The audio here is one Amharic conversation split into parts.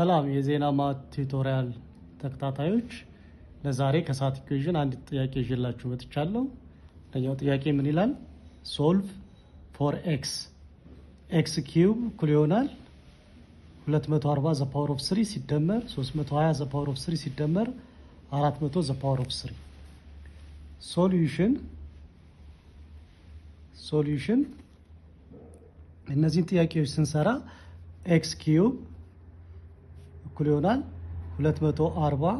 ሰላም የዜና Math Tutorial ተከታታዮች፣ ለዛሬ ከሰዓት equation አንድ ጥያቄ ይዤላችሁ መጥቻለሁ። አንደኛው ጥያቄ ምን ይላል? Solve for x። x cube እኩል ይሆናል 240 the power of 3 ሲደመር 320 the power of 3 ሲደመር 400 the power of 3። Solution። እነዚህን ጥያቄዎች ስንሰራ x cube እኩል ይሆናል 240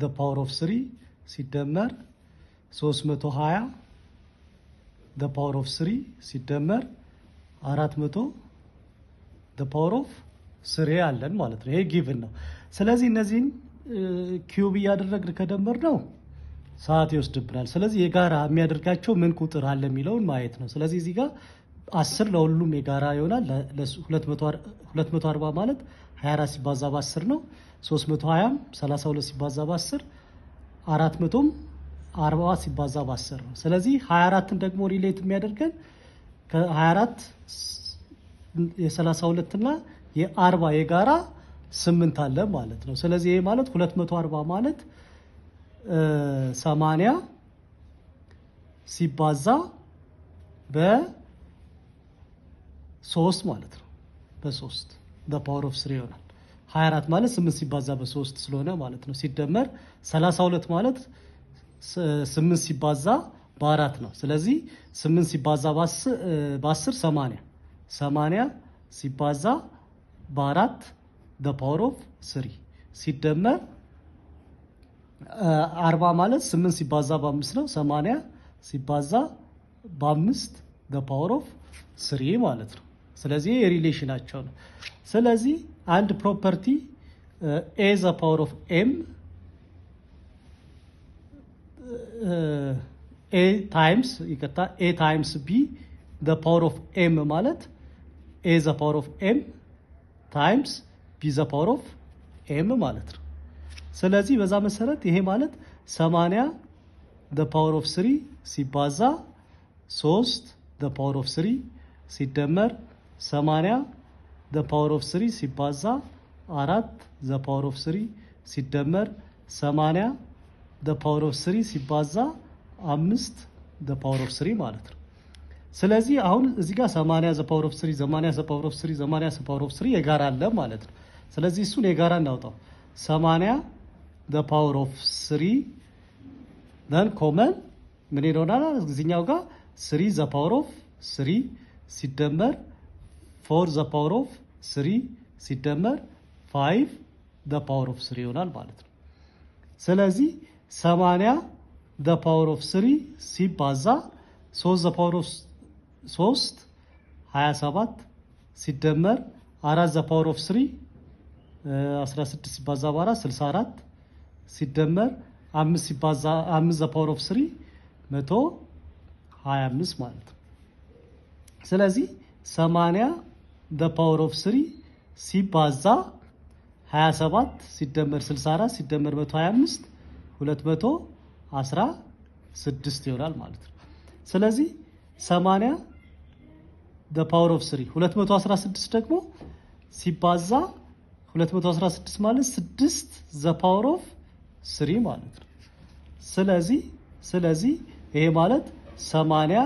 the power of 3 ሲደመር 320 the power of 3 ሲደመር 400 the power of 3 አለን ማለት ነው። ይሄ given ነው። ስለዚህ እነዚህን cube እያደረግን ከደመርነው ሰዓት ይወስድብናል። ስለዚህ የጋራ የሚያደርጋቸው ምን ቁጥር አለ የሚለውን ማየት ነው። ስለዚህ እዚህ ጋር 10 ለሁሉም የጋራ ይሆናል። 240 ማለት 24 ሲባዛ በ10 ነው። 320ም 32 ሲባዛ በ10፣ 400ም 40 ሲባዛ በ10 ነው። ስለዚህ 24ን ደግሞ relate የሚያደርገን ከ24 የ32 እና የ40 የጋራ 8 አለ ማለት ነው። ስለዚህ ይሄ ማለት 240 ማለት 80 ሲባዛ በ3 ማለት ነው። በ3 the power of 3 ይሆናል። 24 ማለት 8 ሲባዛ በ3 ስለሆነ ማለት ነው። ሲደመር 32 ማለት 8 ሲባዛ በአራት ነው። ስለዚህ 8 ሲባዛ በ10 80፣ 80 ሲባዛ በአራት the power of 3 ሲደመር 40 ማለት 8 ሲባዛ በአምስት ነው። 80 ሲባዛ በአምስት the power of 3 ማለት ነው። ስለዚህ የ relation ኣቸው ነው። ስለዚህ አንድ property a the power of m a times፣ ይቅርታ፣ a times b the power of m ማለት a the power of m times b the power of m ማለት ነው። ስለዚህ በዛ መሰረት ይሄ ማለት 80 the power of 3 ሲባዛ 3 the power of 3 ሲደመር 80 the power of 3 ሲባዛ 4 the power of 3 ሲደመር 80 the power of 3 ሲባዛ 5 the power of 3 ማለት ነው። ስለዚህ አሁን እዚህ ጋር 80 the power of 3፣ 80 the power of 3፣ 80 the power of 3 የጋራ አለ ማለት ነው። ስለዚህ እሱን የጋራ እናውጣው። 80 the power of 3 then common ምን ይሆናል? እዚህኛው ጋር 3 the power of 3 ሲደመር 4 the power of 3 ሲደመር 5 the power of 3 ይሆናል ማለት ነው። ስለዚህ 80 the power of 3 ሲባዛ 3 the power of 3 27 ሲደመር 4 the power of 3 16 ሲባዛ በ4 64 ሲደመር 5 ሲባዛ 5 the power of 3 125 ማለት ነው። ስለዚህ 80 the power of 3 ሲባዛ 27 ሲደመር 64 ሲደመር 125 216 ይሆናል ማለት ነው። ስለዚህ 80 the power of 3 216 ደግሞ ሲባዛ 216 ማለት 6 the power of 3 ማለት ነው። ስለዚህ ይሄ ማለት 80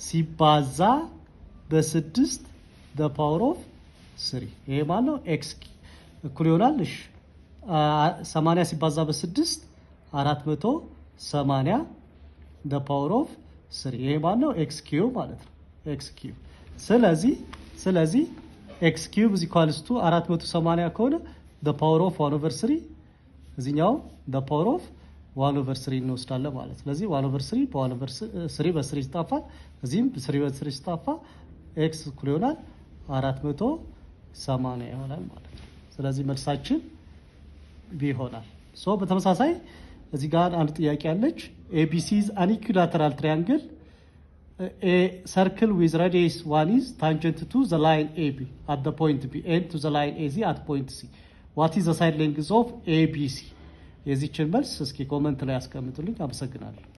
ሲባዛ በስድስት the power of 3 ይሄ ማለት ነው። x እኩል ይሆናል፣ እሺ፣ 80 ሲባዛ በስድስት 480 the power of 3። ይሄ ማለት ነው x cube ማለት ነው። x cube። ስለዚህ x cube is equals to 480 ከሆነ the power of 1 over 3፣ እዚህኛው the power of 1 over 3 እንወስዳለን ማለት። ስለዚህ 1 over 3 በ1 over 3 በ3 ይጣፋል። እዚህም 3 በ3 ሲጣፋ x እኩል ይሆናል 480 ይሆናል ማለት ነው። ስለዚህ መልሳችን B ይሆናል። So በተመሳሳይ እዚህ ጋር አንድ ጥያቄ አለች። ABC is an equilateral triangle. A circle with radius 1 is tangent to the line AB at the point B and to the line AC at point C. What is the side length of ABC? የዚችን መልስ እስኪ comment ላይ ያስቀምጡልኝ። አመሰግናለሁ።